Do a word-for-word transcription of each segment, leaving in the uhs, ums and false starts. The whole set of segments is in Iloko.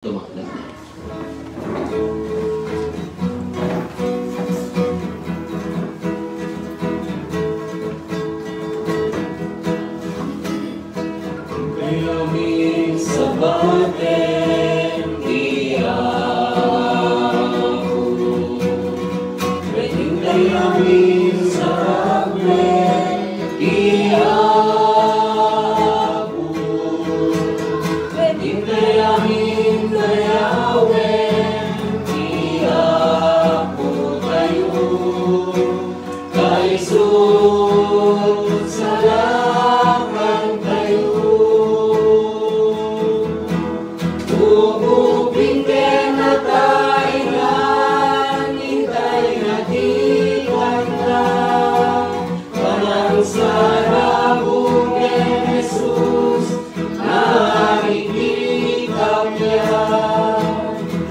Tumakbo. Kayami sabaten ti Apo. Kayami sabaten ti Apo. Intay amin dayawen ti Apotayo, kaisut salakantayo. Ubing ken natainan, intay nga ti kanta. Panangsarabong ken Jesus, naikikapia.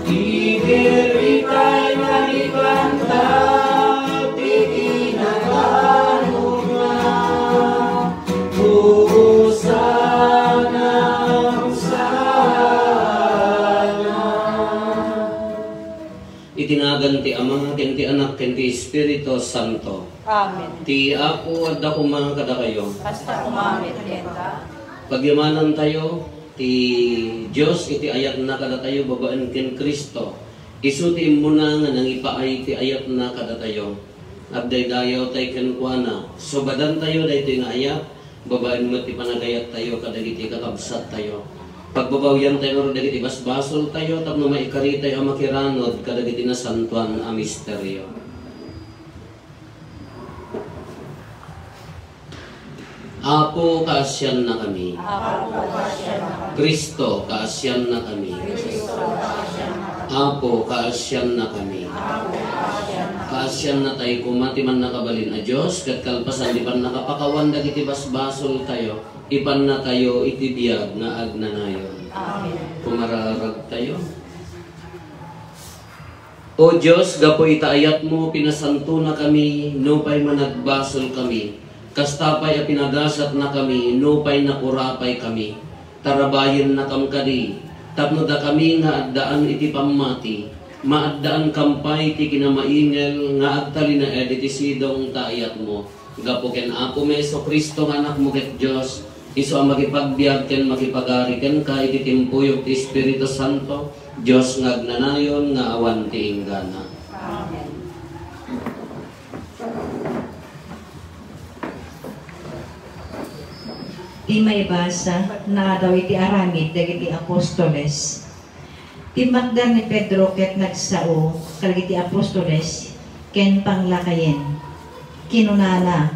Idiritay nga ikanta ti kinakanunna. Hosana, Hosana. Iti nagan ti Ama, ken ti Anak, ken ti Espiritu Santo. Amen. Ti Apo adda koma kadakayo. Kasta koma met kenka. Pagyamanantayo ti Dios iti ayatna kadatayo babaen ken Cristo. Isu ti immuna nga nangipaay ti ayatna kadatayo. Agdaydayawtay kenkuana. Subadantayo daytoy nga ayat babaen met ti panagayattayo kadagiti kakabsattayo. Pagbabawiantayo ngarud dagiti basbasoltayo tapno maikaritayo a makiranud kadagiti nasantoan a misterio. Apo, kaasiannakami. Apo, kaasiannakami. Cristo, kaasiannakami. Cristo, kaasiannakami. Apo, kaasiannakami. Apo, kaasiannakami. Kaasiannatay koma ti Mannakabalin a Dios, ket kalpasan ti pannakapakawan dagiti basbasoltayo, ipannatayo iti biag nga agnanayon. Amen. Kumararagtayo. O Dios, gapu ita ayatmo, pinasantonakami, nupay managbasolkami. Kasta pay a pinagasatnakami, nupay napurapaykami. Tarabayennakam kadi, tapno dakami nga addaan iti pammati, maaddaankam pay ti kinamaingel nga agtalinaed iti sidong ta ayatmo. Gapu ken Apomi Jesu-Cristo nga Anakmo ket Dios, isu a makipagbiag ken makipagari kenka iti timpuyog ti Espiritu Santo, Dios nga agnanayon nga awan ti inggana. Amen. Ti maibasa, naadaw iti aramid dagiti apostoles. Timmakder ni Pedro ket nagsao kadagiti apostoles ken panglakayen. Kinunana,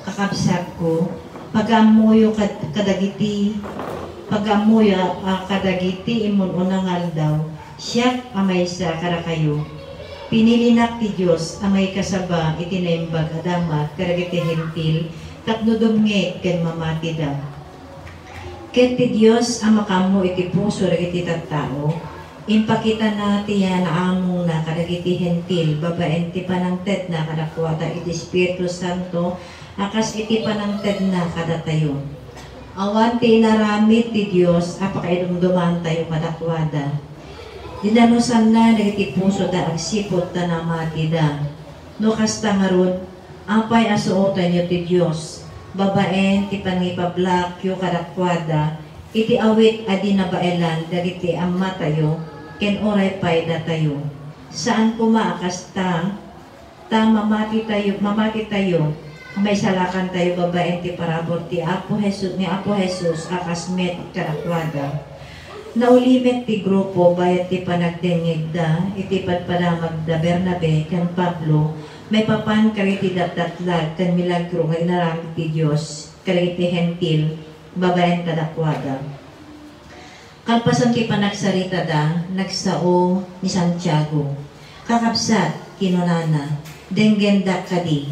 "Kakabsatko, pagaammoyo kad-, kadagiti, pagaammoyo a kadagiti immun-una nga aldaw, siak a maysa kadakayo. Pinilinak ti Dios a maikasaba iti Naimbag a Damag kadagiti Hentil tapno dumngeg ken mamatida." Ket ti Dios a makaammo iti puso dagiti tattao, impakitana ti yanaamongna kadagiti Hentil babaen ti panangtedna kadakuada iti Espiritu Santo a kas iti panangtedna kadatayo. Awan ti inaramid ti Dios a pakaidumdumantayo kadakuada. Dinanusanna dagiti pusoda agsipud ta namatida. No kasta ngarud, apay a suotenyo ti Dios babaen ti panangipablakyo kadakuada iti awit a di nabaelan dagiti ammatayo ken uray pay datayo? Saan koma a kasta, ta mamatitayo, mamatitayo, maisalakantayo babaen ti parabur ti Apo Jesus, ni Apo Jesus a kas met kadakuada. Nauli met ti grupo bayat ti panagdengngegda iti padpadamagda Bernabe ken Pablo maipapan kadagiti datdatlag ken milagro nga inaramid ti Dios kadagiti Hentil babaen kadakuada. Kalpasan ti panagsaritada, nagsao ni Santiago. "Kakabsat," kinunana, "denggendak kadi."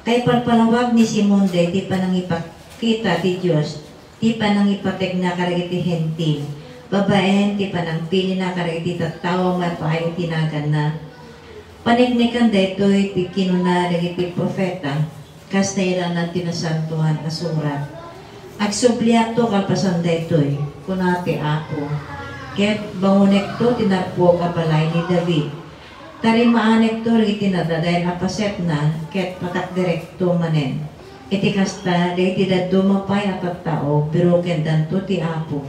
Kaipalpalawag ni Simon daytoy panangipakita ti Dios ti panangipategna kadagiti Hentil, babaen ti panangpilina kadagiti tattao a maipaay iti naganna. Paneknekan daytoy ti kinuna dagiti profeta, kas nailanad ti Nasantoan a Surat. Agsubliakto kalpasan daytoy, kuna ti Apo. ket bangonekto ti narpuog a balay ni David. Tarimaanekto dagiti nadadael a pasetna, ket patakderekto manen. Iti kasta, dagiti dadduma pay a tattao, birukendanto ti Apo.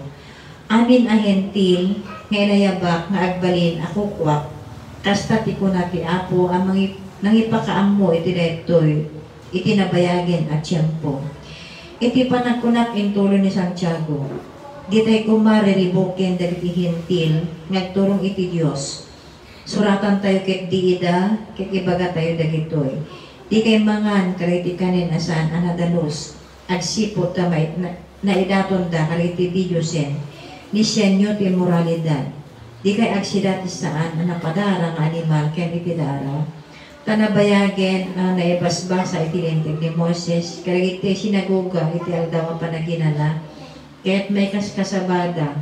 Amin a Hentil nga inayabak nga agbalin a kukuak, kasta ti kuna ti Apo a mangi-, nangipakaammo iti daytoy iti nabayagen a tiempo. Iti panagkunak intulo ni Santiago, ditay koma riribuken dagiti Hentil nga agturong iti Dios. Suratantayo ketdi ida, ket ibagatayo dagitoy. Dikay mangan kadagiti kanen a saan a nadalus, agsipud ta mai-, na-, naidatonda kadagiti didiosen. Nisianyo ti immoralidad. Dikay agsida ti saan a napadara nga animal ken iti dara. Ta nabayagen a naibasbasa iti Linteg ni Moises kadagiti sinagoga iti Aldaw a Panaginana, ket maikaskasabada,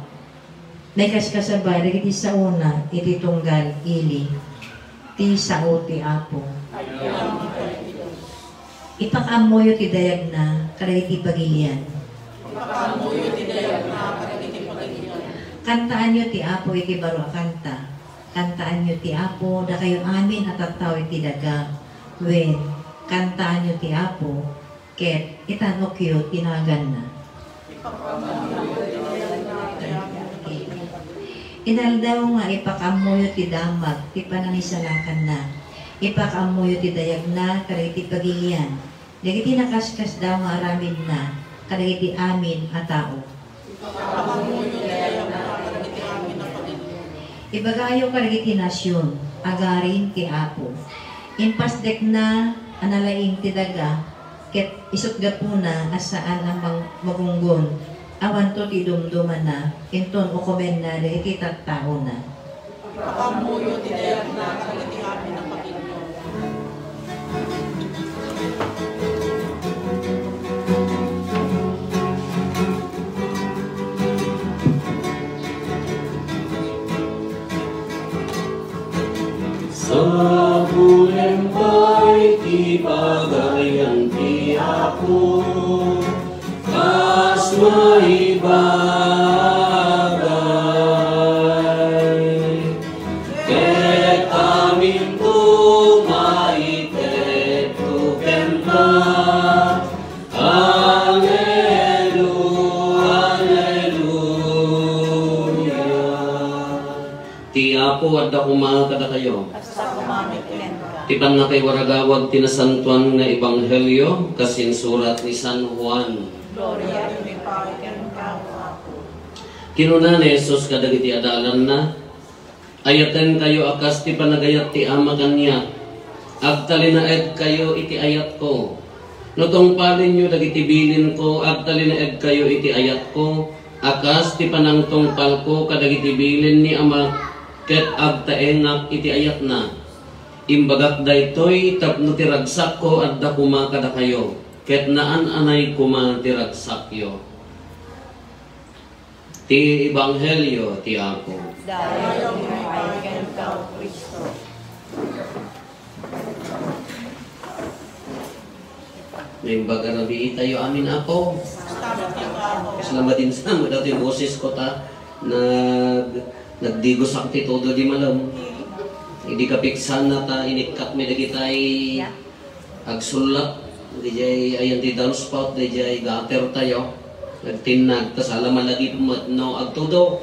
maikaskasaba dagiti saona iti tunggal ili. Ti sao ti Apo. Ipakaammoyo ti dayagna kadagiti pagilian. Ipakaammoyo ti dayagna kadagiti pagilian. Kantaanyo ti Apo iti baro a kanta. Kantaanyo ti Apo, dakayo amin a tattao iti daga. Wen, kantaanyo ti Apo, ket itan-okyo ti naganna. Inaldaw nga ipakaammoyo ti damag ti panangisalakanna. Ipakaammoyo ti dayagna kadagiti pagilian. Dagiti nakaskasdaaw nga aramidna kadagiti amin a tao. Ibagayo kadagiti nasion, agarin ti Apo. Impasdekna a nalaing ti daga, ket isut' gapuna a saan a mang-, magunggon, awanto ti idumdumana, inton ukomenna dagiti tattaona. Ipakaammoyo ti dayagna kadagiti amin a pagilian. Sapulen pay ti pagarian ti Apo, kas maibagay, ket aminto maitedto kenka. Hallelu-, Halleluya. Ti Apo adda koma kadakayo. Kasta koma met kenka. Ti pannakaiwaragawag ti nasantoan nga ebanghelio kas insurat ni San Juan. Gloria iti Apo ken ken Anak. Kinuna ni Jesus kadagiti adalanna, "Ayatenkayo a kas ti panagayat ti Ama kaniak. Agtalinaedkayo iti ayatko. No tungpalenyo dagiti bilinko, agtalinaedkayo iti ayatko, a kas ti panangtungpalko kadagiti bilin ni Amak, ket agtaengak iti ayatna. Imbagak daytoy tapno ti ragsakko adda koma kadakayo, ket naan-anay koma ti ragsakyo." Ti Ebanghelio ti Apo. Dayaw iti pagayam kenka, O Cristo. Naimbag a rabii tayo amin, Apo. Salamat, Apo. Salamat din sa mo dati boses ko ta nag nagdigosak ti todo di malam. Idi kapiksan na ta inikkat mi dagitay agsulat, dijay ayan ti downspout, dijay gutter tayo. Nagtinnag, ta sala malagip met no agtudo.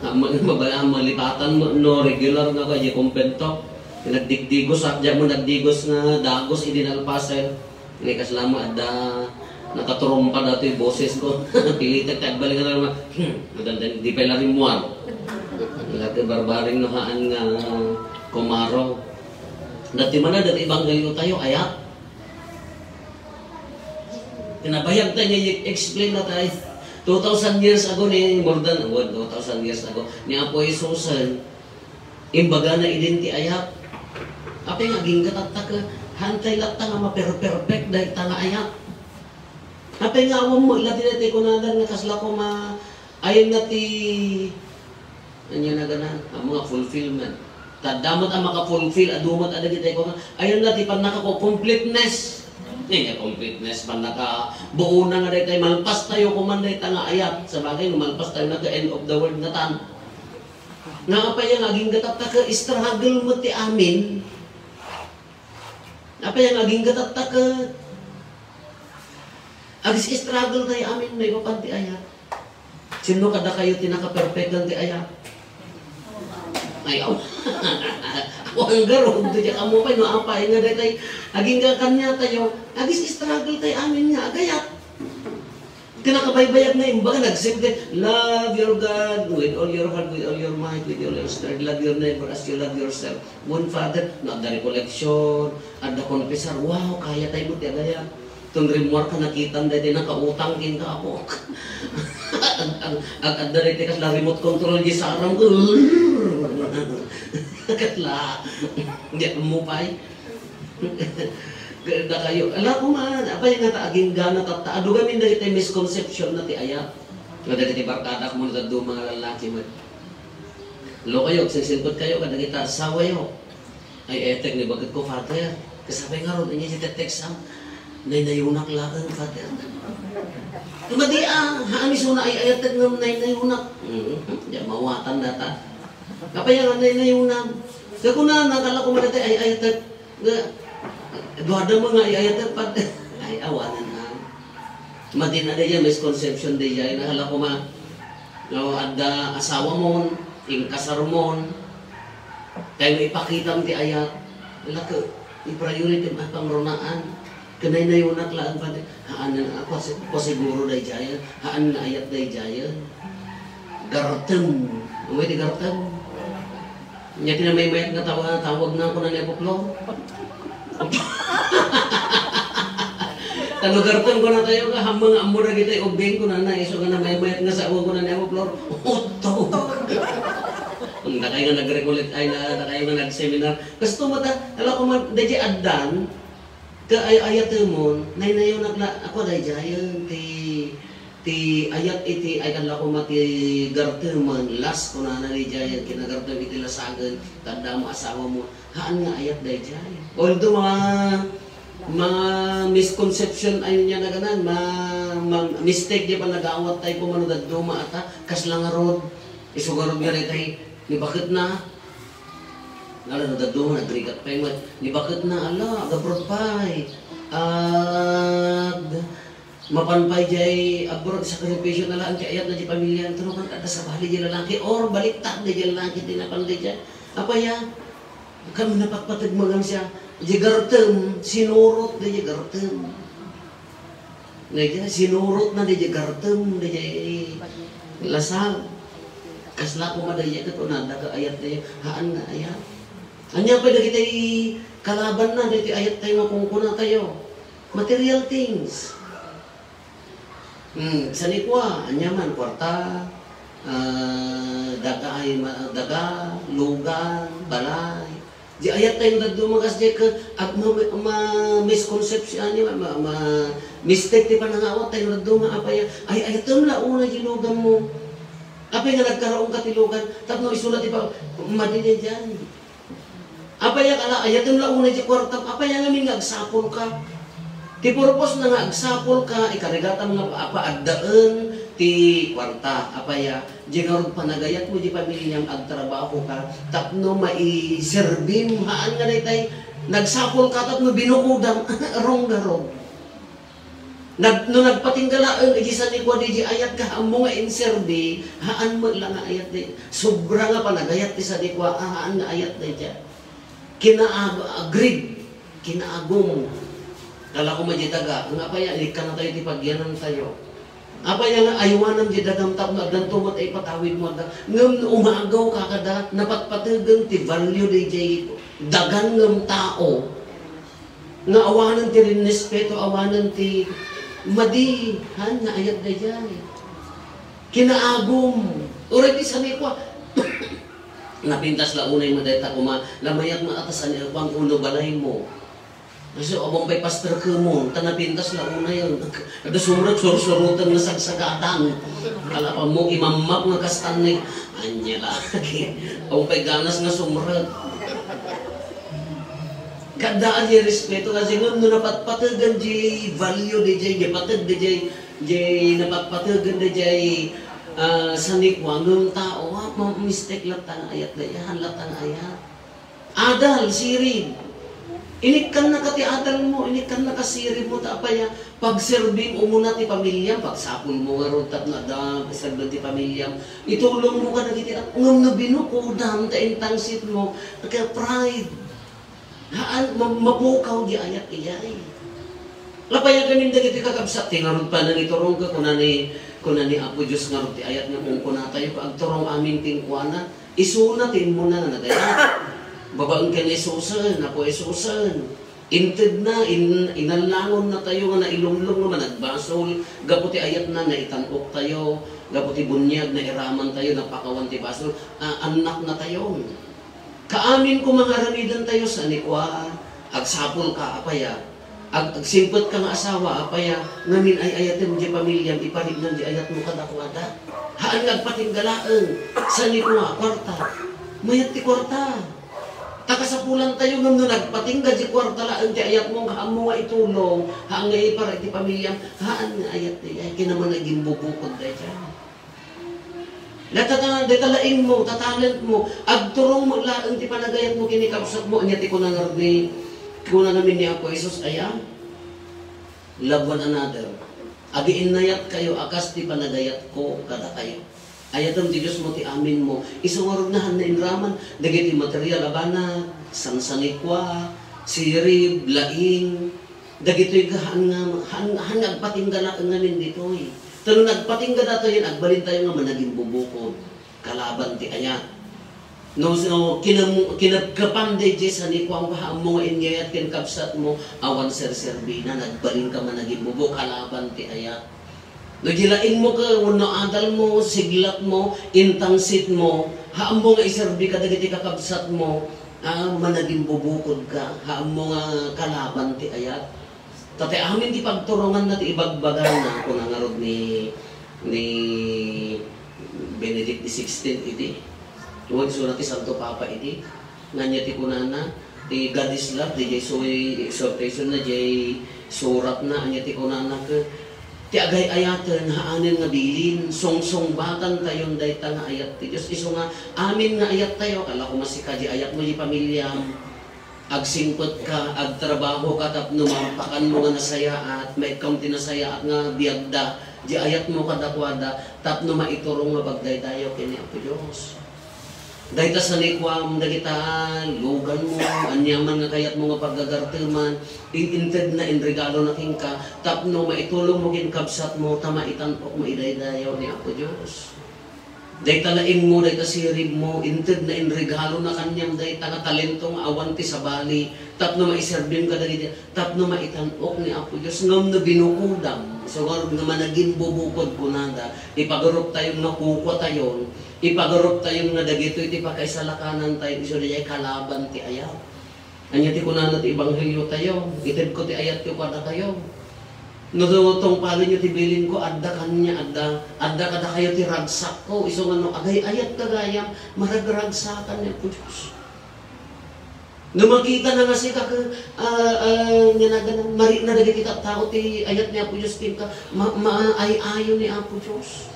Am-, mabaya-, malipatan met no regular nga kay kumbento. Nagdigdigos, ah, diyan mo nagdigos nga dagos idi nalpasen. Nga kasla mo adda nakaturumpa datoy boses ko. Pilitek ti agbalingan nga, hmm, maganda, di pay la rimmuar. Lati barbaring no haan nga kumaro. Dati man na, dati ebanghelyo tayo, ayat. Pinabayag tayo, i-explain na tayo. Two thousand years ago ni, more than, oh, two thousand years ago, ni Apo Jesusen, imbagana idin ti ayat. Apay nga agingga tatta ket, hantay latta nga maperperpek dayta nga ayat. Apay nga awan mo, ila ti daytoy kunadan nga kasla koma, ayon na ti, anya na gana, amo nga fulfillment. Ta adda met a maka-fulfill, adu met a dagiti kuna, ayon na ti pannakaku-, completeness. Ania completeness, pannakabuona nga daytay, malpas tayo kuman dayta nga ayat. Sabagay, no malpas tayo na ka end of the world na tan. Nga apay nga agingga tatta ket struggle met ti amin. Apay nga agingga tatta ket ag-struggle tayo amin maipapan ti ayat. Sino kadakayo ti nakaperfectan ti ayat? Ay, aw. Awan garud, diak ammo pay no apay nga daytay agingga kaniatayo, ag-struggle tayo amin nga agayat. Kinakabaybayag nga imbaga, nagsimte, "Love your God with all your heart, with all your might, with all your strength. Love your neighbor as you love yourself." Wen, Father, no adda recollection, adda confessor, wow, kayatay met ti agayat. Ton rimmuar ka, nakitam daytoy nakautang kenka, Apo. Ag-, ag-, ag-, adda daytoy kasla remote control, di saram ko. Kasla, diak ammo pay. Dakayo. Ala, koma, apay nga ta agingga na tatta. Adu gamin dagiti misconception na ti ayat. Nga dagiti barkadak mo, dadduma nga lalaki met. Lo kayo, agsingsingpet kayo kadagiti asawayo. Ay, etek ni baket ko, Father. Kasabay nga ron, inya ti text am. Naynayunak laeng, Father. Madi, ah, haan isuna ay ayatek ngem naynayunak. Mhm, di mawatan data. Apay nga naynayunak. Kakuna, nakala ko man dati ay ayatek. Nga, duada mo nga ay ayatek, Father. Ay, awanan, ah. Madin a daydiay misconception daydiay, nakala ko ma, no, adda asawa mon, inkasar mon, kayat mo ipakitam ti ayat, ala ket, i-priority mo, ay, pangrunaan. Ket naynayunak laeng pay, haan, ako, si-, ako siguro daydiay, haan nga ayat daydiay. Gartem. Umay ti gartem. Nya ti namaymayat nga tawa-, tawag na kuna ni Apo Flor. Tano gartem kuna tayo nga, hammang ammo dagiti ubbing kuna na, isu nga namaymayat nga sao kuna ni Apo Flor. Utto. Ang dakay nga nag-recollect, ay, na, dakay nga nag-seminar. Kasto mata, ala ko man, daydiay addan, ka ay, ayatemon, naynayunak la, ako daydiayen, ti Ti ayat iti, ay, kalla koma ti gartemen, last, kunana daydiay, kinagartem iti lasagen, tadda mo asawa mo, haan nga ayat daydiay. Although mga, mga misconception ay niya naganan, ma-, ma-, mistake di panagawat tayo kung ano dadduma ata, kasla ngarud, isu ngarud nga daytay, ni bakit na, Ngala no dadduma, nagrigat pay met. Ni bakit na, ala, ag-abroad pay. Ag-, mapan pay jay abroad, sakripisyo na lang ti ayat na di pamilya. Tano kan kada sabali di lalaki, or baliktad di lalaki, di napan di jay. Apaya, kami napatpateg mo lang siya. Di gartem, sinurot di gartem. Daydiay, sinurot na daydiay gartem, daydiay lasag. Kasla koma daydiay ket unada ka ayat daydiay, haan nga ayat. Ania pay dagiti kalaban na daydiay ayat tayo nga kunkuna tayo? Material things. Hmm, sanikua, ania man, kwarta, ah, daga ay ma-, daga, lugan, balay. Di ayat tayo dadduma kas di ket ag-, ma-, ma-, misconception, ani, ma-, ma-, ma-, mistake ti panangawat tayo dadduma, apay, ay, ayatem la unay di lugan mo. Apay nga nagkaraon ka ti lugan, tapno isu la ti pa-, madi daydiay. Apay nga ala, ayatem la unay di kwartam, apay nga ngamin nga agsapul ka. Ti purpose na nga agsapul ka, ikarigatan nga apa-, apa addaen ti kwarta. Apaya, di ngarud panagayat mo di pamiliam, agtrabaho ka, tapno maiserbim, haan nga daytay, nagsapul ka tapno binukodam, rong garud. Nag-, no nagpatingga laeng, idi sa ni kua di di ayat ka, ammo nga inserbi, haan mo la nga ayat di, sobra nga panagayat ti sa ni kua, ah, haan nga ayat dayta. Kinaag-, agreed. Kinaagum. Kala ko madya daga, nga apay, inikkan na tayo ti pagyanan tayo. Apay nga aywanam di dagam tapno addanto met ay patawid mo adda. Ngem no umagaw ka kada, napatpategen ti value dayjay dagan ngem tao. Nga awanen ti rinrespeto, awanen ti madi, han, nga ayat dayjay. Kinaagum. Uray ti sa ni kua. Napintas la unay mo dayta kuma, lamayat mo atas ani kuan uno balay mo. Kasi abang pay pastor kemon, ta napintas la unay. Ada sumrek sursurutan nga sagsagatan. Kala pa mo imammap nga kastan ni, anya lagi. Abang pay ganas nga sumrek. Kaddaan di respeto kasi ngem no napatpategan di value di jay, di pateg di jay, di napatpategan di jay Ah, sanikua, ngem tao, ah, ma-, mistake latta nga ayat, dayahan latta nga ayat. Adal, sirib. Inikkannaka ti adalmo, inikkannaka siribmo, ta apay a, pagserbim umuna ti pamiliam, pagsapulmo ngarud tapno adda serbi ti pamiliam. Itulongmo kadagiti anak, ngem no binukodam ta intangsitmo, kaya pride. Haan, ma-, mapukaw di ayat iyay. Lapayan ngamin dagiti kakabsat, ti ngarud pa nangiturong ka, kuna ni, kuna ni Apo Dios ngarud ti ayat nga kunkunatayo, agturong amin kenkuana, isuna ti immuna nga nagayat. Babaen ken Jesusen, Apo Jesusen. Intedna, in-, inallangonnatayo nga nailumlom nga managbasol, gapu ti ayatna, naitan-oktayo, gapu ti buniag, nairamantayo, napakawan ti basol, a-, annaknatayo. Kaamin koma nga aramidantayo, sanikua, agsapulka, apay a, ag-, agsingpetka nga asawa, apay a, ngamin ay-ayatem di pamiliam, ipariknam di ayatmo kadakuada. Haan nga agpatingga laeng, sanikua, kuarta. Mayat ti kuarta. Ta kasapulantayo ngem no nagpatingga di kuarta laeng ti ayatmo nga ammo nga itulong, haan nga ipara iti pamiliam, haan nga ayat ti ay, kinamanagimbubukod dayta. Dayta, dayta laingmo, ta talentmo, agturongmo laeng ti panagayatmo ken ni kabsatmo. Ania ti kuna ngarud ni, kuna ngamin ni Apo Jesus, aya? Love one another. Agiinnayatkayo a kas ti panagayatko kadakayo. Ayatem ti Diosmo ti aminmo. Isu ngarud nga haan nga inraman dagiti material a banag, sansanikua, sirib, laing, dagitoy nga haan nga, haan, haan nga agpatingga laeng ngamin ditoy. Ta no nagpatingga datoyen, agbalintayo nga managimbubukod, kalaban ti ayat. No, no, kinam-, kinapkapan daydiay sanikuam nga ammo nga inyayat ken kabsatmo, awan serserbina, nagbalinka managimbubukod, kalaban ti ayat. No, di laingmo ket wenno adalmo, siglatmo, intangsitmo, ha ammo nga iserbi kadagiti kakabsatmo, a, managimbubukodka, ha ammo nga kalaban ti ayat. Ta ti amin ti pagturonganna ti ibagbagana, kuna ngarud ni, ni Benedict the sixteenth idi. Wen isuna ti Santo Papa idi. Nga ania ti kunana, ti God is love, diay su-, exhortation na, diay suratna, ania ti kunana, ket ti agay-ayaten, haanen nga bilin, sungsungbatantayon dayta nga ayat ti Dios. Isu nga, amin nga ayattayo, kala ko masika di ayatmo, di pamiliam, agsingpetka, agtrabahoka tapno mampakanmo nga nasayaat, maikkam ti nasayaat nga biagda, di ayatmo kadakuada, tapno maiturong nga pagdaydayaw ken ni Apo Dios. Dayta sanikuam, dagita luganmo, aniaman nga kayatmo nga pagagarteman, in-, intedna, inregalona kenka, tapno maitulongmo ken kabsatmo, ta maitan-ok, maidaydayaw ni Apo Dios. Dayta laingmo, dayta siribmo, intedna, inregalona kaniam, dayta nga talento nga awan ti sabali, tapno maiserbim kadagiti tapno maitan-ok ni Apo Dios, ngem no binukodam, isu ngarud nga managimbubukod kunada, ipagaruptayon nga kukuatayon, ipagaruptayon nga dagitoy ti pakaisalakanantayo, isu daydiay kalaban ti ayat. Ania ti kunana ti ebangheliotayo? Itedko ti ayatko kadakayo. No tungpalenyo ti bilinko, adda kaniak, adda, adda kadakayo ti ragsakko, isu nga no agay-ayatka gayam, maragragsakan ni Apo Dios. No makitana nga sika ket, ah, ah, nga nagana, marikna dagiti tattao ti ayat ni Apo Dios kenka, ma-, maay-ayo ni Apo Dios.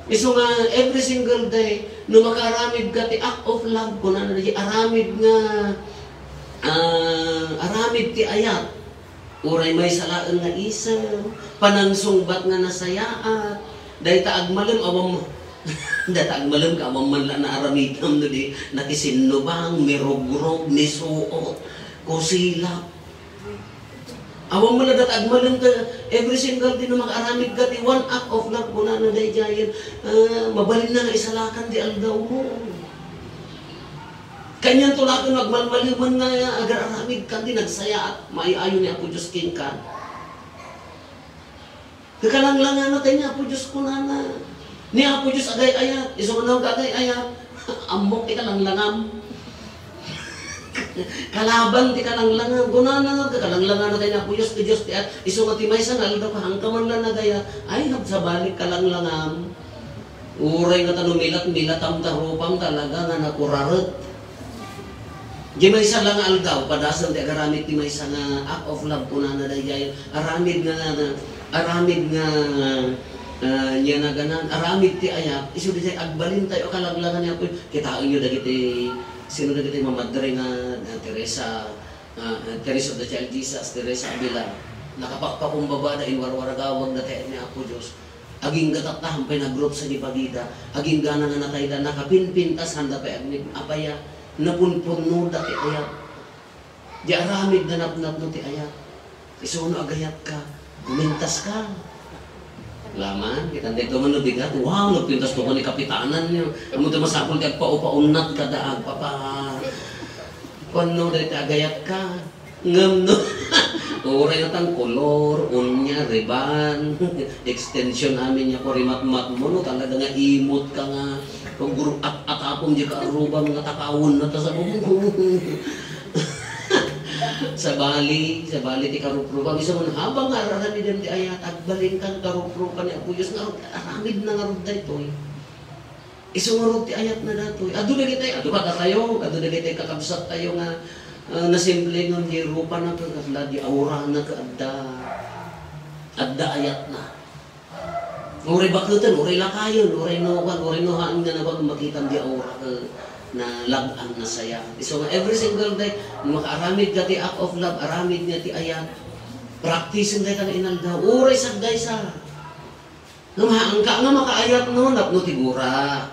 Isu nga every single day, no makaaramidka ti act of love, kunana, dagiti aramid nga, ah, aramid ti ayat, uray maysa laeng nga isem, panangsungbat nga nasayaat, dayta agmalem, awan, dayta agmalem ka, awan man la naaramidam no di nakisinnubang, mirugrog, misuot, kusilak. Awan man la dayta agmalem ka, every single day no makaaramidka ti one act of love, kunana daydiayen, ah, mabalinna nga isalakan di aldawmo. Kanian to laeng no agmalmalemen nga agar-aramidkan ti nagsayaat, maay-ayo ni Apo Dios kenka. Kakalanglanganatayo ni Apo Dios kunana. Ni Apo Dios agay-ayat, isu nga no agay-ayat, ammok ti kalanglangam. Kalaban ti kalanglangam. Kunana, kakalanglanganatayo ni Apo Dios, ti Dios ti at, isu nga ti maysa nga aldaw, kahanka man la nagayat, ay, nagsabalik kalanglangam. Uray nga ta no milat-milatam ta rupam talaga nga nakuraret. Di maysa la nga aldaw, padasem ti agaramid ti maysa nga act of love, kunana daydiay, aramid nga, nga, aramid nga, Ah, nia naganan, aramid ti ayat, isu daydiay agbalintayo a kalaglagan ni Apo. Kitaenyo dagiti, sino dagiti mamadre nga, ah, Teresa, ah, ah, Teresa of the Child Jesus, Teresa Avila. Nakapakpakumbabada, inwarwaragawagda ti ayat ni Apo Dios. Agingga tatta, hampay nagrup sa ni bagida. Aginggana nga natayda, nakapinpintas, sanda pay agni-, apaya, napunpunnoda ti ayat. Di aramid na napnapno ti ayat. Isuno agayatka, gumintaska. Laman, kita daytoy man no bigat. Wow, nagpintas to ni kapitanan niyo. Amo to masapul ti agpaupaunat kada agpapa-, kuanno dayta agayatka. Ngem no, uray natan kolor, unya, riban, extension amin ya ko rimatmat mo, no, talaga nga imot ka nga, kung guru-, at-, atapom di ka arubang nga takawon na ta sa bubong. Sabali, sabali ti karuprupam. Isu man, habang nga ar-aramidem ti ayat, agbalin kan karuprupam ni Apo Dios nga aramid na ngarud daytoy. Isu ngarud ti ayat na datoy. Adu dagitay, adu kadatayo, adu dagitay kakabsat tayo nga, ah, nasimple ngem di rupa na ket kasla di aura na ket adda, adda ayat na. Uray baketen, uray lakayen, uray no, kan, uray no haan nga nabag makitam di aura ket nalag-an na saya. Isu nga every single day, no makaaramid ka ti act of love, aramid nga ti ayat. Practice-en dayta nga inaldaw. Uray sagdaysa. Ngem haanka nga makaayat no, napno ti gura.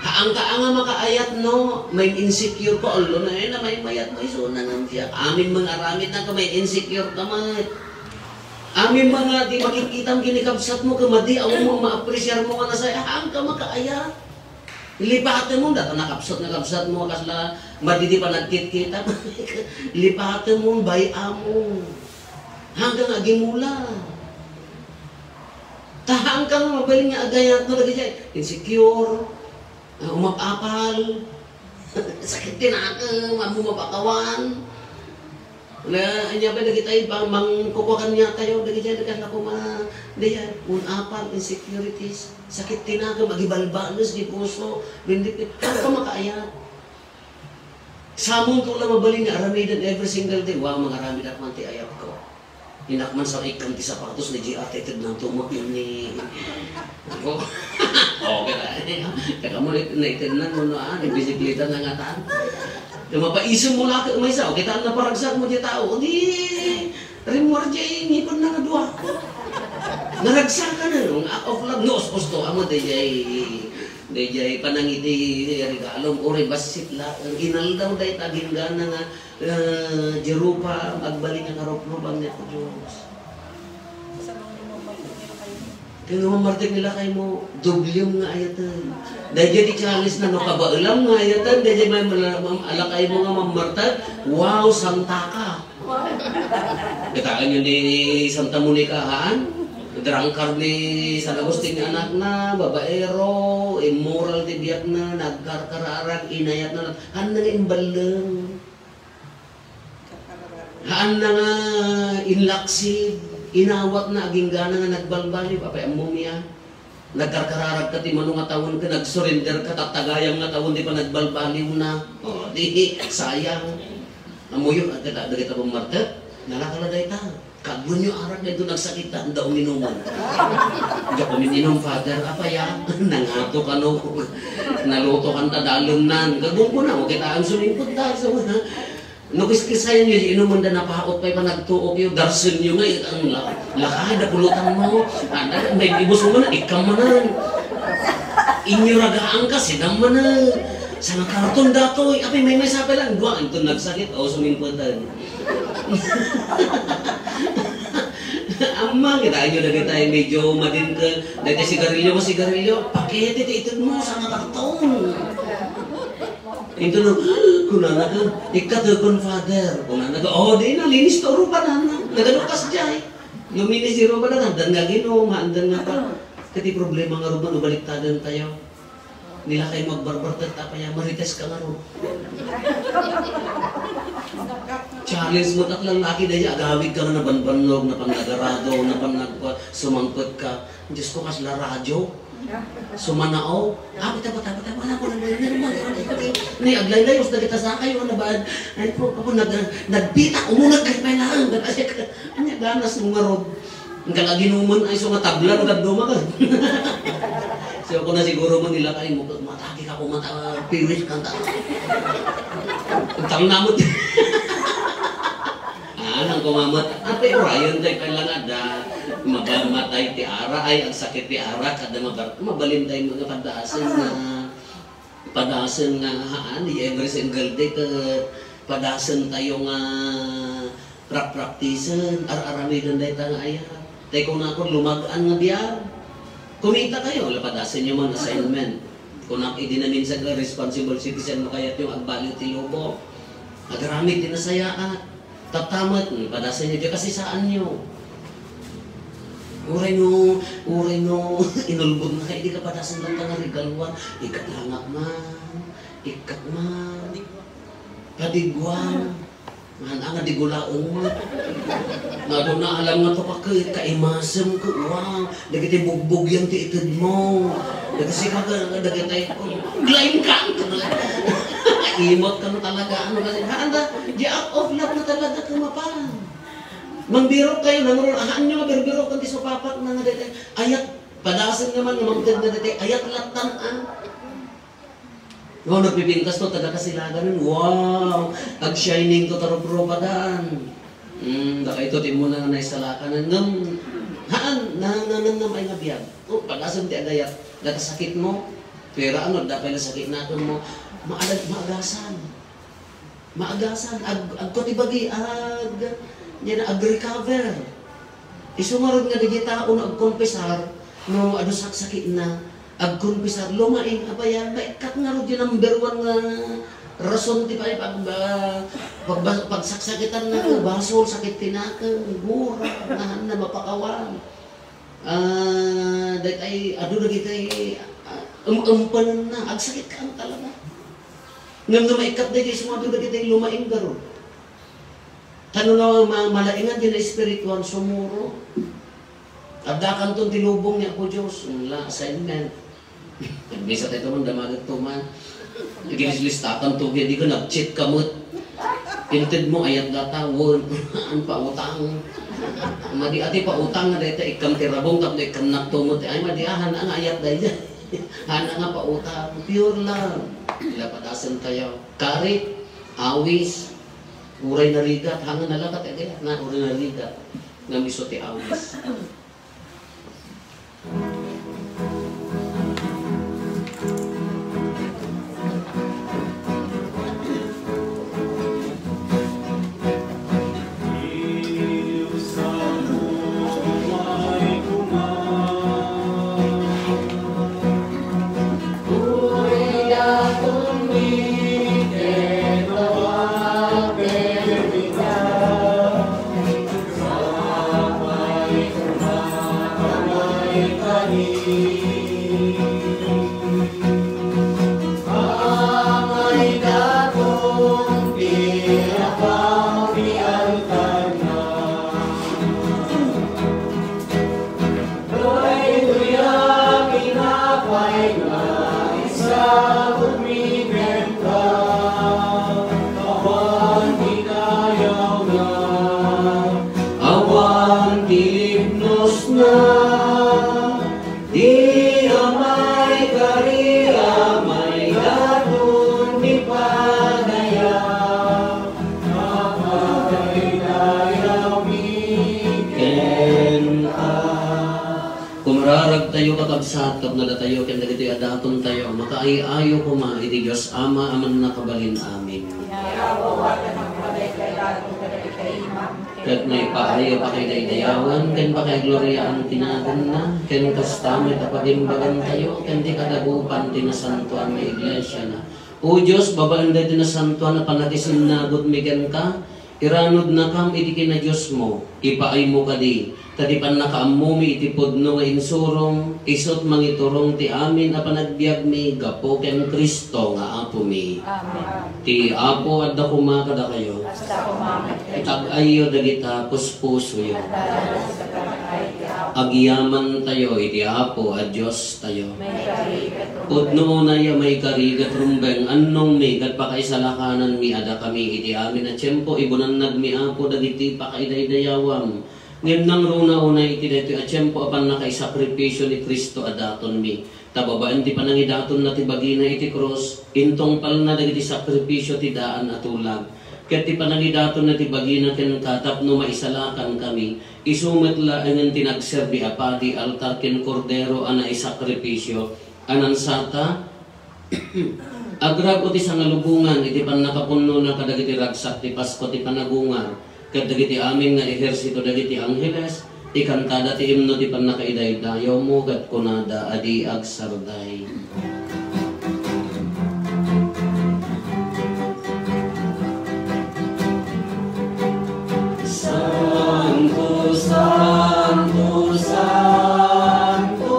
Haanka nga makaayat no, may insecure ka, ulo na, eh, na may mayat mo, isu na ngem siya. Amin man aramid na ka, may insecure ka man. Amin man nga, di makikita ang kinikabsat mo, ka madi, awan mo ma-appreciate mo nga nasaya, haanka makaayat. Lipatem mo, data nakabsat, nakabsat mo, kasla, madi di pa nagkitkita. Lipatem mo, bay-am mo. Hanggang agimula. Ta haanka nga mabalin nga agayat no dagiti insecure, ah, umap-apal, sakit ti nakem, ammo mapakawan. Na, ania pay dagiti ay bang mangkukuakan niya tayo, dagiti ay nagkakuma, dayay, un-apal, insecurities, sakit ti nakem, agibalbanes, di puso, bendit, haanka makaayat. Samon to la mabalin nga aramiden every single day, wow, mangaramedak man ti ayatko. Inak man sa ikkan ti sapatos ni J R, ta itednan to mo ni. Ako. Oh, kaya. Kaya mo na itednan mo, no, ah, ni bisikleta na nga tan. Kaya mapaisem mo laki, maysa, o, kita ang naparagsak mo di tao, o di, rimor di, ngipon na nga dua. Naragsak ka na, no? Act of love, no, usto, amo, di, di, Daydiay panangiti, regalom, uray bassit laeng. Inaldaw dayta aginggana nga, eh, Jerupa, agbalin nga karuprupam ni Apo Dios. Kaya nga mamartek ni lakay mo, doblem nga ayaten. Daydiay ti challenge na, no, kabaelam nga ayaten, daydiay may mala-, mam-, alakay mo nga mamartek, wow, santa ka. Kitaenyo ni Santa Monica, haan? Drunkard ni San Agustin nga anakna, babaero, immoral ti biagna, nagkarkararag, inayatna, haanna nga imballeng. Haanna nga inlaksib, inawatna, aginggana nga nagbalbaliw, apay ammom ya? Nagkarkararag ka ti mano nga tawen ken nagsurrender ka, ta tagayam nga tawen ti panagbalbaliwna. O, di, sayang. Ammoyo, dagita, dagita pammartek, nalakala dayta. Kaagwanyo arag dayto nagsakit ta, anda uminomon. Diak uminom, Father. Apay a? Nangato kano. Naluto kanta dalemnan. Gagumko na, o kita ang sumingkod da. So, no, kiskisayan yo, inumon da napaot pay panagtuok yo, darsen yo nga, ang la-, lakay, da pulutan mo. Anda, may ibus mo na, ikam manan. Inyo ragaan ka, sinam manan. Sa nga karton datoy, apay, may may sapay lang, dua, anton nagsakit, o, sumingkodan. Amma, kitaenyo dagitay medyo madin ken, dagiti sigarilyo, sigarilyo, pakete ti ited mo, sa nga karton. Inton, kunana ka, "Ikkatekon, Father." Kunana ka, "O, di na, linis to, rupa na, na. Nagadukas jay." Luminis di rupa na, haandan nga aginom, haandan nga pa. Kati problema nga rupa, no baliktadan tayo. Nilakay mo agbarbartek, apay a, marites ka ngarud. Challenge mo, taklang laki, daydiay, agawid ka nga nabanbannog, napannagarado, napannagpa-, sumangpet ka. Diyos ko, kasla radyo. Sumanao. Ah, bata, bata, bata, wala ko na, wala na, wala na, wala na. Ni, aglaylayos na kita sa kayo, ano ba? Ay, po, po, nag-, nagpita, umunag kayo, kailangan. Anya, ganas mo ngarud. Kalaginuman ay so nga tabla, no, dadduma ka. So, ako na siguro man nila kay mo, matagi ka kung mata, piwis ka ta. Ang tangnamot. Ah, nang kumamat. Ate Orion, tayo kailangan da. Mabamatay ti ara, ay, ang sakit ti ara, kada mabar-, mabalin tayo mga padasan na. Padasen nga, haan, di every single day, ta padasen tayo nga prappraktisen, ar-aramiden dayta nga ayat. Tay kunakon, lumag-an nga biag. Kumita kayo, la padasenyo man assignment. Kunak, idi naminsan nga responsible citizen mo kayatyo agbaliw ti lubong. Agaramid ti nasayaat. Tatta met, mm, padasenyo, di kasi saanyo. Uray no, uray no, inulbod na kayo, di ka padasen lang ka nga regaluan. Ikkat langak man, ikkat man, padigwang. Ngan, nga di gulaong mo. Nga doon na alam nga to ka, kaimasem ko, wow. Dagiti bugbog yan ti ited mo. Dagiti ka, dagiti, lain ka. Imot ka no talaga, ano kasi, haan da, di out of love na talaga kumapan. Mangbiro kayo, nangrul-, haan nyo nga birbiro, kundi supapak na nga dagiti, ayat, padasen naman, nga mangted na dagiti, ayat latan, ah. No, nagpipintas to, taga Kasilagan, wow, ag-shining to, taruprupadan. Mm, dakaito ti immuna nga naisalakanan. Ngem, haan, na, na, na, na, may nga biag. Oh, pag-asam ti agayat, data sakit mo. Pero ano, dapay na sakit natin mo. Maalag, maagasan. Maagasan. Ag, agko ti bagi, ag, yan, ag-recover. Isu ngarud nga dagiti tao no agkonfesar, no adu saksakitna, agkonfesar, lumaing, apay a, maikkat ngarud ti number one nga rason ti pay pag-, ah, pag-, pagsaksakitan na, basol, sakit ti nakeng, gura, nahanna, mapakawan. Ah, dagitay, adu dagitay, ah, em-, empanenna, agsakit ka talaga. Ngem no maikkat dagiti sumadu dagitay lumaing ngarud. Tano na ma-, malaingan ti naespirituan, sumuro. Addakanton ti lubong ni Apo Dios. Wala, assignment. Nagbisa tayo man, damagat to man. Igilislistakan to, di ka nag-check ka met. Inted mo, ayat data, won. Ang pautang. Madi ati pautang nga dayta, ikam ti rabong, tapno ikam nagtumot. Ay, madi ahan, ang ayat dayta. Hana nga pautang. Pure love. Lapadasen tayo. Karit, awis, uray narigat, hangin nalakat, agayat na, uray narigat. Ngam isu ti awis. Daytoy a tinapay nga isagutmi kenka, awan ti dayawna, awan ti libnosna, di a maikari a maidaton ti pagayam. Kumurarag tayo, kakabsat, tapno datayo ken dagitoy a daton tayo, makaay-ayo koma iti Dios Ama a mannakabalin amin. Ket maipaay a pakaidaydayawan ken pakaigloriaan ti naganna, ken kasta met a pagimbagan tayo ken ti kadagupan ti nasantoan nga iglesiana. O Dios, babaen daytoy nasantoan a pannakisinnagutmi kenka, iranudnakam iti kinadiosmo, ipaaymo kadi, ta ti pannakaammomi iti pudno nga insurom, isut' mangiturong ti amin a panagbiagmi gapu ken Cristo nga Apomi. Amen. Ti Apo adda koma kadakayo. Kasta koma met. Itag-ayyo dagita puspusoyo. Agyamantayo iti Apo a Diostayo. Pudno unay a maikari ket rumbeng, annongmi ket pakaisalakananmi a dakami iti amin a tiempo, ibunannagmi, Apo, dagiti pakaidaydayawam. Ngem nangruna unay iti daytoy a tiempo a pannakaisakripisio ni Cristo a datonmi. Ta babaen ti panangidatonna ti bagina iti krus, intungpalna dagiti sakripisio ti daan a tulag. Ket ti panangidatonna ti bagina kenka tapno maisalakan kami, isu met laengen ti nagserbi a padi, altar ken kordero a naisakripisio a nansata, Agrago ti sangalubongan iti pannakapunnona kadagiti ragsak ti Pasko ti panagungar, ket dagiti amin nga ehersito dagiti angheles, ikantada ti imno ti pannakaidaydayawmo, ket kunada a di agsarday. Santo, santo, santo,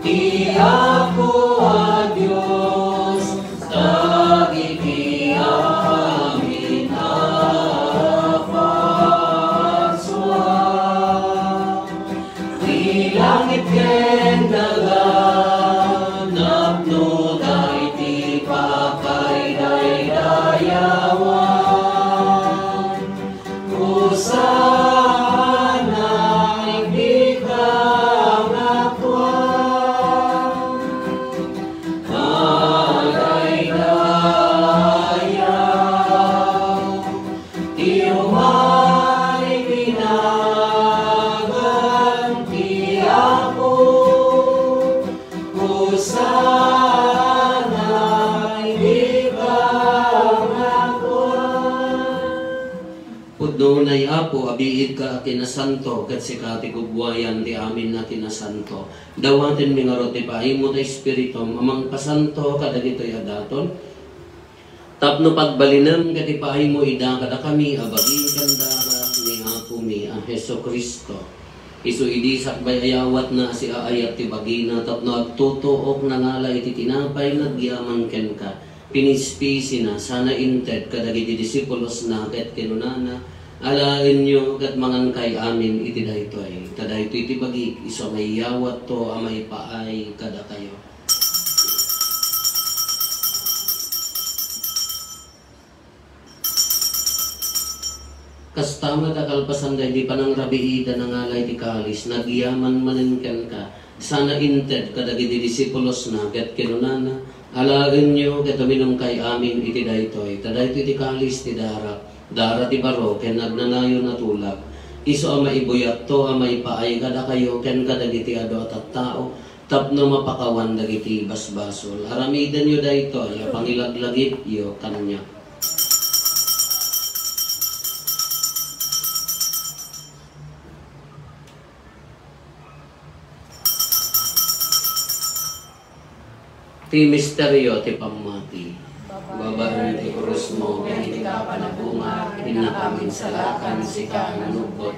ti Apo a Dios, dagiti amin a parsua. Ti langit ken daga, napnoda iti pakaidaydayawan. Hosanna iti Kangatoan. Adaydayaw ti umay binagan ti Apo. Hosanna iti Kangatoan. Pudno unay, Apo, a biigka a kinasanto, ket sika ti gugwayan ti amin a kinasanto. Dawatenmi ngarud ti paaymo ti Espiritum a mangpasanto kadagitoy a daton, tapno pagbalinem ket ipaaymo ida kadakami a bagi ken dara ni Apomi a Jesu-Cristo. Isu idi sakbay a yawatna a siaayat ti bagina tapno agtutuok, nangala iti tinapay nga agyaman kenka, pinispisina, sana inted kadagiti disipulosna ket kinunana, "Alaenyo ket mangankay amin iti daytoy, ta daytoy ti bagik, isu a maiyawatto a maipaay kadakayo." Kasta met a kalpasan daydi panangrabiida, nangala iti kalis, nagyaman manen kenka, sana inted kadagiti disipulosna, ket kinunana, "Alaenyo ket uminumkay amin iti daytoy, ta daytoy ti kalis ti darak, dara ti baro ken agnanayon a tulag, isu a maibuyatto a maipaay kadakayo ken kadagiti adu a tattao, tapno mapakawan dagiti basbasol. Aramidenyo daytoy a pangilaglagipyo kaniak." Ti misterio ti pammati. Babaen ti krusmo ken ti kapanagungar, innakam insalakan, sika a nanubbot.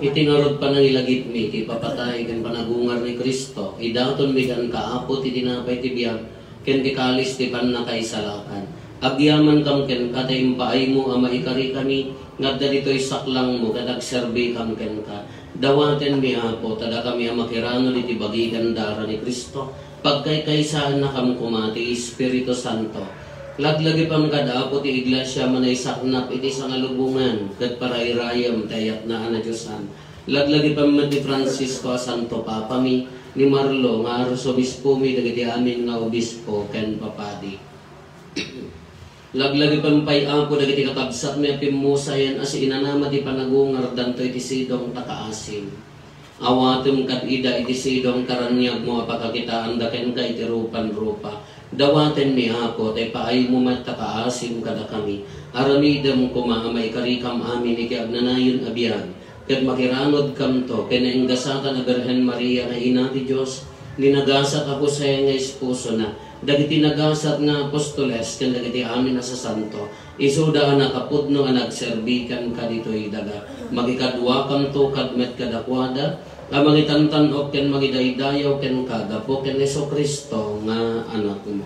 Iti ngarud panangilagipmi ti ipapatay ken panagungar ni Cristo, idatonmi kenka, Apo, ti tinapay ti biag ken ti kalis ti pannakaisalakan. Agyamankam kenka ta impaaymo a maikarikami nga adda ditoy saklangmo ket agserbikam kenka. Dawatenmi, Apo, ta dakami a makiranod iti bagi ken dara ni Cristo, pagkaykaysaennakam koma ti Espiritu Santo. Laglagipem kad, Apo, ti Iglesia a manaisaknap iti sangalubongan ket parairayem ti ayatna a nadiosan. Laglagipem met ni Francisco a Santo Papami, ni Marlo nga Arsobispomi, dagiti amin nga obispo ken papadi. Laglagipem pay, Apo, dagiti kakabsatmi a pimmusayen a siinanama ti panagungardanto iti sidong ta kaasim. Awatem kad ida iti sidong ta raniagmo a pakakitaanda kenka iti rupan rupa. Dawatenmi, Apo, ta ipaaymo met ta kaasim kadakami. Aramidem koma a maikarikam amin iti agnanayon a biag. Ket makiranodkamto ken nainggasatan a Birhen Maria nga Ina ti Dios, ni nagasat a Jose nga esposona, dagiti nagasat nga apostoles, ken dagiti amin a sasanto, isuda a nakapudno a nagserbi kenka ditoy daga. Makikaduakamto kad met kadakuada a mangitantan-ok ken mangidaydayaw kenka gapu ken Jesu-Cristo nga Anakmo.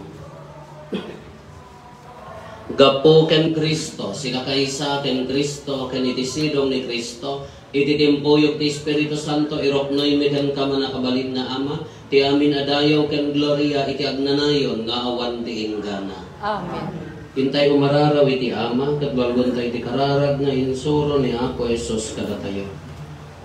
Gapu ken Cristo, sikakaysa ken Cristo, ken iti sidong ni Cristo, iti timpuyog ti Espiritu Santo, iruknoymi kenka, mannakabalinna Ama, ti amin a dayaw ken gloria iti agnanayon nga awan ti inggana. Amen. Intay umararaw iti Ama, ket walwenta iti kararag nga insuro ni Apo Jesus kadatayo.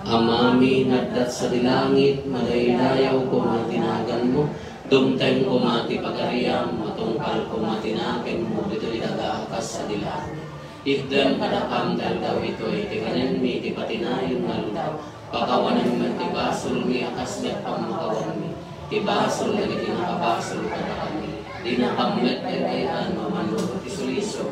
Amami nga adda sadi langit, madaydayaw koma ti naganmo, dumteng koma ti pagariam, matungpal koma ti nakemmo ditoy daga a kas sadi langit. Itdem kadakam ti aldaw itoy ti kanenmi ti patinayon nga aldaw. Pakawanem met ti basolmi a kas met pammakawanmi ti basol dagiti nakabasol kadakami. Dinakam met ay-ayan no mano ti sulisog.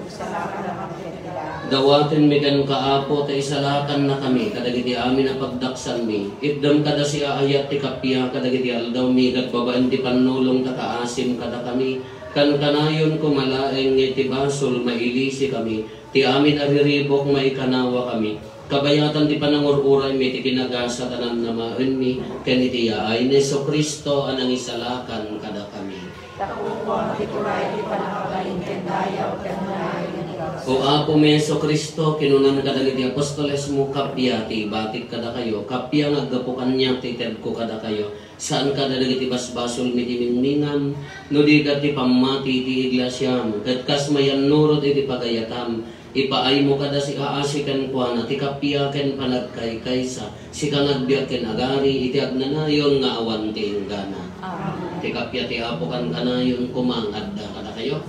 Dawatenmi kenka, Apo, ta isalakannakami kadagiti amin a pagdaksanmi. Itdem kada siaayat ti kappia kadagiti aldawmi ket babaen ti pannulongta kaasim kadakami. Kankanayon koma laeng nga iti basol mailisikami, ti amin a riribuk maikanawakami. Kabayatan ti panangur-uraymi ti kinagasat a namnamaenmi ken iti yaay ni Jesu-Cristo a nangisalakan kadakami. Tapno ti turay ti pannakabalin ken dayaw ken naay nga Dios. O Apomi Jesu-Cristo, kinunam kadagiti apostolesmo, kappia ti ibatik kadakayo, kappia nga aggapu kaniak ti itedko kadakayo, saan kadagiti basbasolmi ti ningningam, no di ket ti pammati ti iglesiam, ket kas mayannurot iti pagayatam, ipaaymo kada siaasi kenkuana ti kappia ken panagkaykaysa, sika nga agbiag ken agari iti agnanayon nga awan ti inggana. Amen. Ti kappia ti Apo kankanayon koma nga adda kadakayo.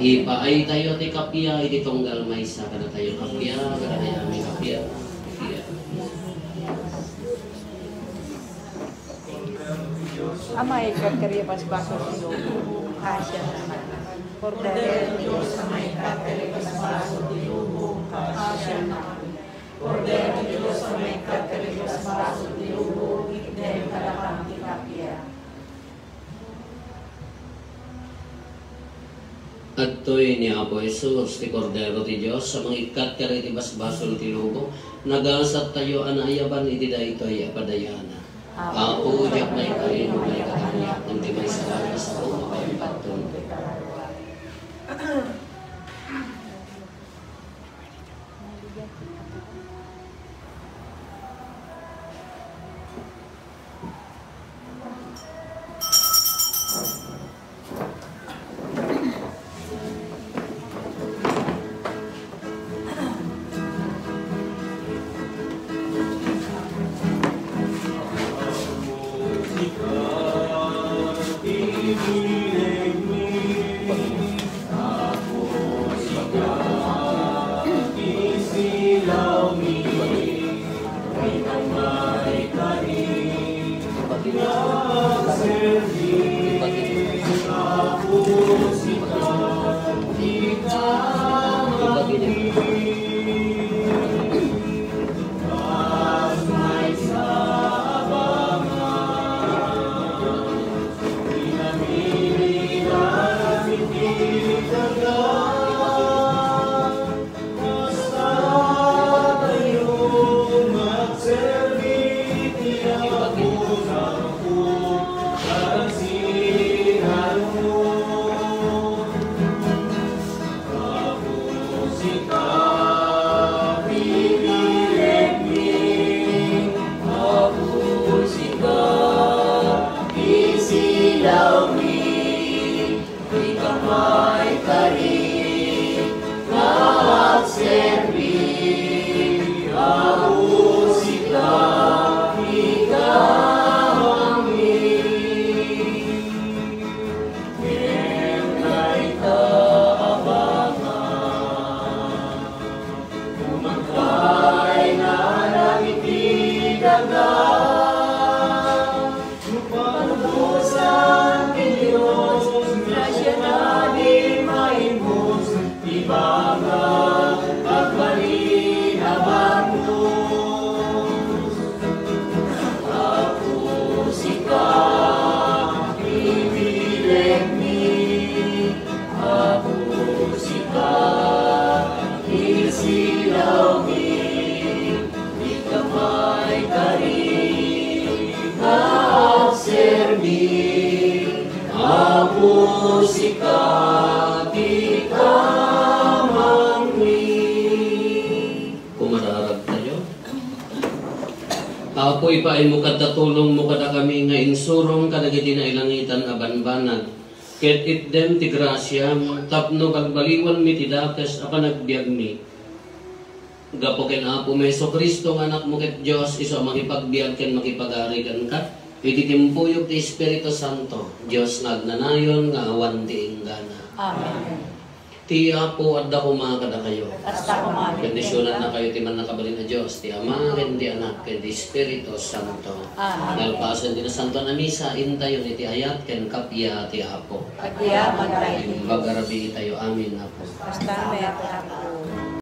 Ipaaytayo ti kappia iti tunggal maysa kadatayo. Kappia, kadatayo, kappia, kappia. Amay, ket kari basbasol ti lubong, kaasiannak. Kordero ti Dios, amay, ket kari basbasol ti lubong, kaasiannak. Kordero ti Dios, amay, ket kari basbasol ti lubong, itdem kadakam ti kappia. Adtoy ni Apo Jesus, ti Kordero ti Dios, a mangikkat kadagiti basbasol ti lubong. Nagasattayo a naayaban iti daytoy a padayana. Apo, diak maikari no maikatangak, ket ti maysa nga sao, mapaimbagton. Kumararagtayo. Apo, ipaaymo kadta tulongmo kadakami nga insurong kadagiti nailangitan a banbanag, ket itdem ti grasiam tapno bagbaliwanmi ti dakes a panagbiagmi. Gapu ken Apomi Jesu-Cristo nga Anakmo ket Dios, isu a mangipagbiag ken makipagari kenka, iti timpuyog ti Espiritu Santo, Dios nga agnanayon nga awan ti inggana. Amen. Ti Apo adda koma kadakayo. Kasta koma. Bendisyonannakayo ti Mannakabalin a Dios, ti Ama, ken ti Anak, ken ti Espiritu Santo. Amen. Nalpasen ti Nasantoan a Misa, intayon iti ayat ken kappia ti Apo. Agyaman tayo. Imbag a rabii tayo amin, Apo. Kasta met, Apo.